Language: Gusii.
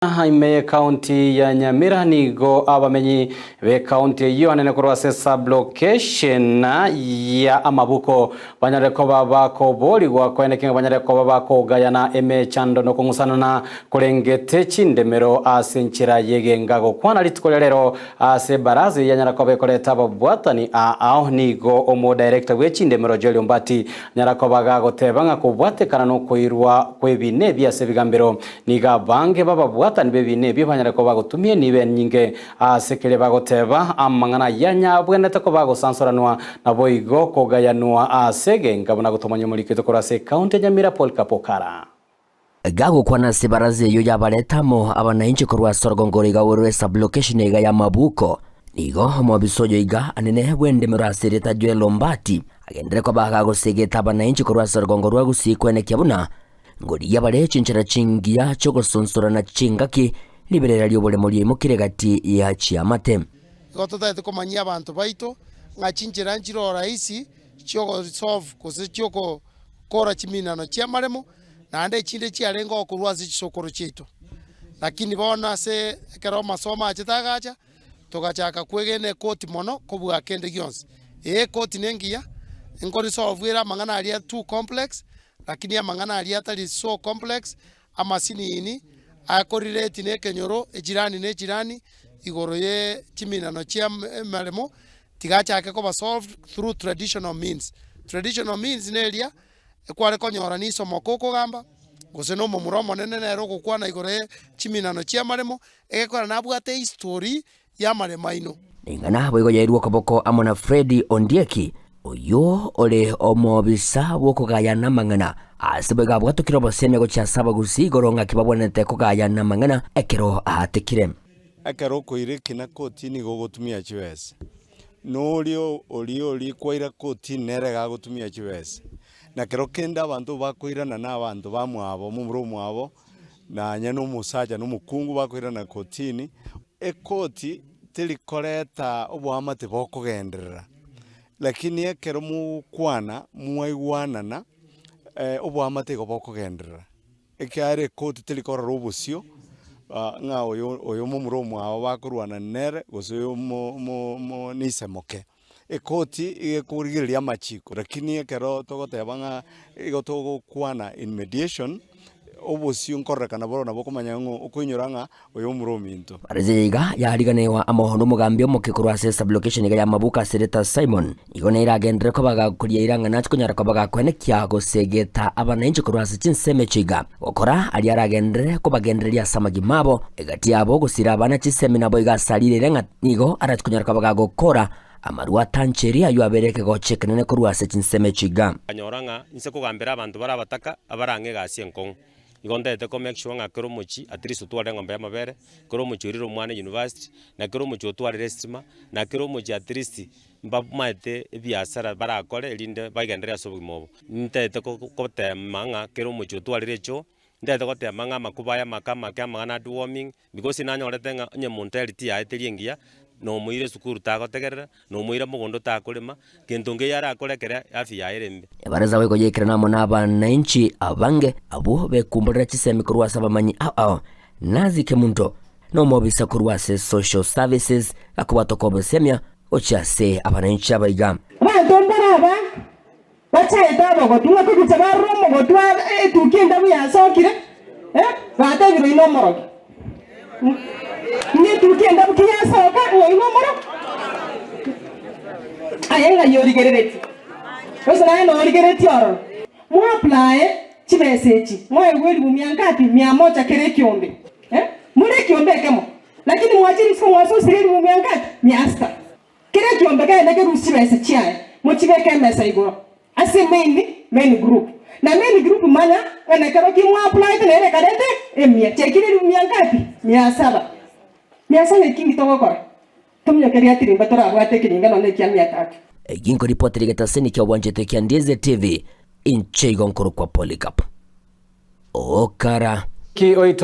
Ime y'Ekaunti ya Nyamira nigo abamenyi b'ekaunti eyio anene korwa ase sub-location ya Amabuko banyare koba bakoborigwa koeneki ng'a banyare koba bakogayana emechando na okong'usanana korengete chindemero ase enchera y'egenga gokwana rituko ria rero ase ebaraza eyio yanyara koba ekoreta ababwatani aao nigo omo-director bw'echindemero Joel Ombati anyara koba gagoteba ng'a kobwatekana nokoirwa kw'ebina ebi ase ebigambero Nigo abange b'ababwatani b'ebiina ebio banyare koba bagotumia enibo enyinge ase keria bagoteba, amang'ana ayio anyabwenerete koba agosansoranwa, naboigo kogayanwa ase egenka buna gotomanya omoriki oito korwa ase ekaunti ya Nyamira Polycarp Okara. Gagokwana ase ebaraza eyio yabareta amo abanainchi korwa ase orogongo oro iga rwe sub-location iga ya Mabuko. Nigo omobisa oyo iga anene bw'endemero ase erieta Joel Ombati agenderere koba gagosegeta abanainchi korwa ase orogongo rwa Gusii kwenekia buna Ngorigia bare chinchera chingiya chi'ogosonsorana chingaki, riberera ri'oboremo riaimokire gati ya chiamate. Igo totagete komanyia abanto baito ng'a chinchera nchire orahisi chiogosolve gose chiogokora chiminano chi'amaremo, naende echinde chiarenge gokorwa ase chisokoro chiaito. Lakini bono ase ekero amasomo achete agacha, togachaka kwegena ekoti mono kobua kende gionsi. Ee ekoti nengiya, nkorisolve ere amang'ana aria too complex, Lakini amang'ana aria atari so complex, amasinini, akorelate na ekenyoro, echirani na echirani, igoro ye chiminano chia emeremo, tiga achake koba solved through traditional means. Traditional means neria, ekware konyora nisomoka okogamba, gose na omomura omonene nere ogokwana igoro ye chiminano chia amaremo, egekora nabwate ehistory ya amaremo aino. Ring'ana boigo yairwe okoboko amo na Fred Ondieki, oyio ore omobisa bw'okogayana amang'ana, ase boigo abwatokire obosemia gochia ase abagusii igoro ng'aki babwenerete kogayana amang'ana ekero aatekire. Ekero okoira ekina kotini nigo ogotumia chibesa, na oria oria oria kwaira kotini nere iga agotumia chibesa. Na kero kende abanto bakoirana na abanto bamwabo, omomura omwabo, nonye na omosacha na omokungu bakoirana kotini, Ekoti teri koreta oboamate bokogenderera, lakini ekero mogokwana mwaigwanana oboamate igo bokogenderera, ekiagera ekoti teri korora obosio ng'a oyo oyo momura omwabo bakorwana nere gose oyo mo mo mo nise moke. Ekoti iga ekorigereria amachiko, lakini ekero togoteba ng'a igo togokwana in mediation, obosio nkororekana boro nabo okomanya ng'a okoinyora ng'a oyo omura ominto. Baraza eye iga yariganigwa amo nomogambi omoke korwa ase sublocation iga ya Mabuka ase erieta Simon. Igo nere agenderere koba gakoria eira ng'a nache konyara koba gakoenekia gosegeta abanainchi korwa ase chinsemo echio iga. Gokora aria aragenderere kobagendereria ase amagima abo, egati yabo gosira abana chisemi nabo iga asarire ere ng'a nigo arache konyara koba gagokora amarwa atancheri ayio abere ekegocho ekenene korwa ase chinsemo echio iga. Nkanyora ng'a inse kogambera abanto bare abataka abarang'e egasi enkong'u. Igo ntagete ko make sure ng'a kera omochie at least otwarire eng'ombe ya amabere, kera omochie oirire omwana university, na kera omochie otwarire estima, na kera omochie at least mbamaete ebiasara barakore erinde bagenderere ase obogima obo. Ntagete ko kotema ng'a kera omochie otwarire echoo, ntagete gotema ng'a amakuba aya amake amake amang'ana a deworming, because nanyorete ng'a onye monto eriti yaye teri engiya, nomoira esukuru tagotegerera, nomoira mogondo takorema, gento nkeiyo arakore ekere afya yaye ere embe. Ebarasa boigo yaikerana amo nabananchi abange abwo bekumborera chisemi korwa ase abamanyi ao ao. Nazi Kemunto nomobisa korwa ase Social Services gakobwatoka obosemia gochia ase abananchi abaiga. Abanto mbare aba bachaete abagotu, ng'a kogicha barora omogotu etukia endabu yasokire, batebire oino omorogi. Ng'a etukia endabu ki yasoka, ng'a oino omorogi. Aye ng'ai origereretie? Gose naye norigeretie ororo? Mwapply chibesa echi, mwaegwa elifu mia ngapi? Mia moja kera ekiombe. More ekiombe ekemo. Lakini mwachire isiko mwasosire elifu mia ngapi? Mia sita. Kera ekiombe kegende kerusie chibesa chiaye, mochibeke emesa igoro ase main main group. Na main group manya ng'a nekero ki mwa-applyete nere ekarete emia. Chiaikire elifu mia ngapi? Mia saba. Mia saba eki nki togokora? Tominyoke riatirimba torabwate ekerenga nonya ekia mia tatu. Eki nkoripotera egetaseni kia obwanchete kia Ndieze TV, inche igo nkorokwa Polycarp Okara. Ki oito.